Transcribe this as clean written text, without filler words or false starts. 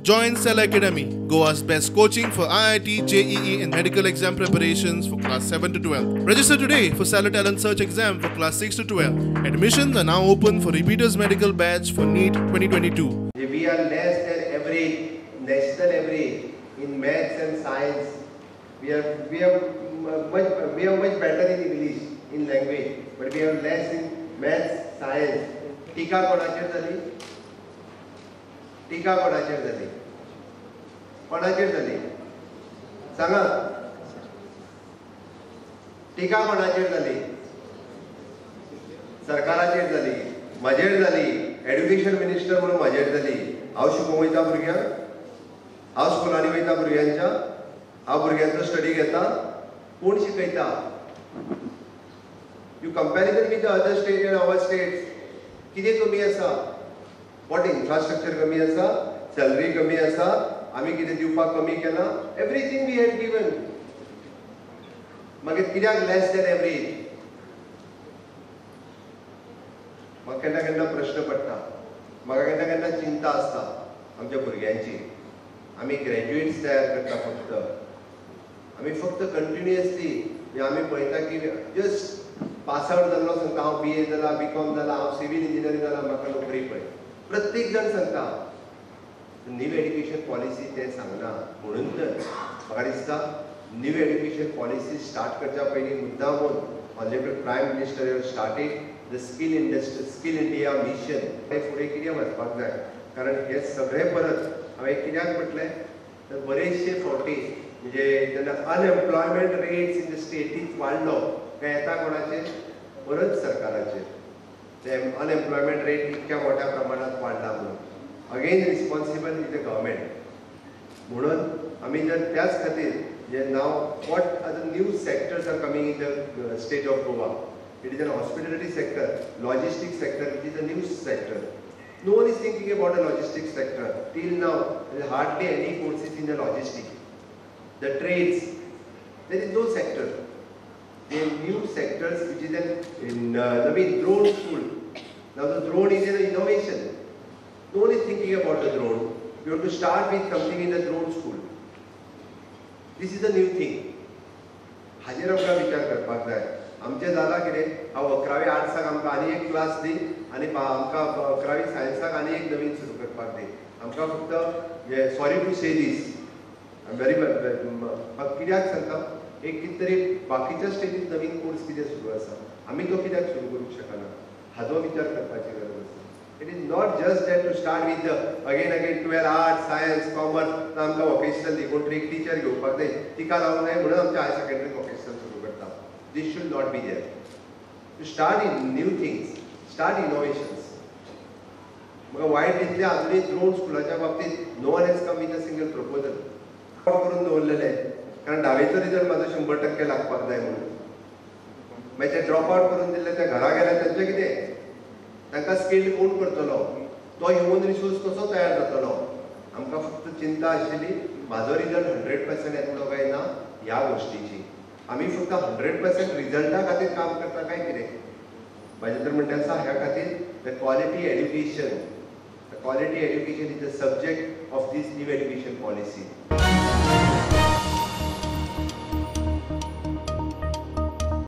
Join Cell Academy, Goa's best coaching for IIT, JEE and medical exam preparations for class 7 to 12. Register today for Cellar Talent Search exam for class 6 to 12. Admissions are now open for repeaters medical batch for NEET 2022. We are less than average, national average in maths and science. We are much better in English, in language, but we have less in maths, science. टीका कोणाचेर जाली? टीका कोणाचेर जाली? कोणाचेर जाली? सांगा. टीका कोणाचेर जाली? सरकाराचेर जाली, म्हजेर जाली, एड्युकेशन मिनिस्टर म्हणून म्हजेर जाली. हांव शिकोवंक वयता भुरग्यांक, हांव स्कुलांनी वयता भुरग्यांच्या, हांव भुरग्यांचो स्टडी घेता. कोण शिकयता? You comparison with other state and our states कितें कमी आसा? What infrastructure कमी आसा, सॅलरी कमी आसा, आमी कितें दिवपाक कमी केलां? Everything we have given. मागीर कित्याक लेस दॅन एवरेज? म्हाका केन्ना केन्ना प्रश्न पडटा, म्हाका केन्ना केन्ना चिंता आसता आमच्या भुरग्यांची. आमी ग्रॅज्युएट्स तयार करता फक्त, आमी फक्त कंटिन्युअसली आमी पळयता की जस्ट पास आवट जाल्लो सांगता हांव बी ए जाला, बी कॉम जाला, हांव सिवील इंजिनियरींग जाला, म्हाका नोकरी पळय. प्रत्येक जाण सांगता. न्यू एड्युकेशन पॉलिसी तें सांगना. म्हणून तर म्हाका दिसता न्यू एड्युकेशन पॉलिसी स्टार्ट करच्या पयलीं मुद्दामून honourable prime minister have started the skill industry, skill India mission. फुडें कितें वचपाक जाय, कारण हे सगळें परत हांवें कित्याक म्हटलें तर बरेचशे फावटी म्हणजे जेन्ना अनएम्प्लॉयमेंट रेट्स इन the स्टेटींत वाडलो काय येता कोणाचेर? परत सरकाराचेर. ते अनएम्प्लॉयमेंट रेट इतक्या मोठ्या प्रमाणात वाडला म्हणून again responsible is the government. म्हणून आमी जर त्याच खातीर जे now what are the new sectors are coming in the state of Goa, it is an hospitality sector, logistic sector, which is a new sector. No one is thinking about a logistic sector till now. There is hardly any courses in the logistic, the trades. There is no sector. The new sectors which is an in Naveen drone school. Now the drone is an innovation. No one is thinking about the drone. You have to start with something in the drone school. This is a new thing. हाजेर आमकां विचार करपाक जाय. आमचें जालां कितें, हांव अकरावी आर्ट्साक आमकां आनी एक क्लास दी आनी आमकां अकरावी सायन्साक आनी एक नवीन सुरू करपाक दी. आमकां फक्त sorry to say this, I am very कित्याक सांगता, एक कितें तरी बाकीच्या स्टेटीत नवीन कोर्स कितें सुरू आसा, आमी तो कित्याक सुरू करूंक शकना, हाजो विचार करपाची गरज आसा. It is not just that to start with again again 12 arts, science, commerce. आमकां वोकेशनल दी, कोण तरी एक टिचर घेवपाक जाय, तिका लावंक जाय म्हणून आमच्या हायर सेकेंडरी वोकेशनल सुरू करता. This should not be there. To start in new things, start innovations. म्हाका वायट दिसलें अजुनूय ड्रोन स्कुलाच्या बाबतींत no one has come with a single proposal. करून दवरलेलें, कारण धावेचो रिजल्ट म्हाजो 100% लागपाक जाय म्हणून. मागीर ते ड्रॉप आवट करून दिल्ले ते घरा गेले, तांचें कितें? तांकां स्किल्ड कोण करतलो? तो ह्युमन रिसोर्स कसो तयार जातलो? आमकां फक्त चिंता आशिल्ली म्हाजो रिजल्ट 100% येतलो काय ना ह्या गोश्टीची. आमी फक्त 100% रिजल्टा खातीर काम करता काय कितें? म्हाजें तर म्हणणें आसा ह्या खातीर the quality education, the quality education is the subject of this new education policy.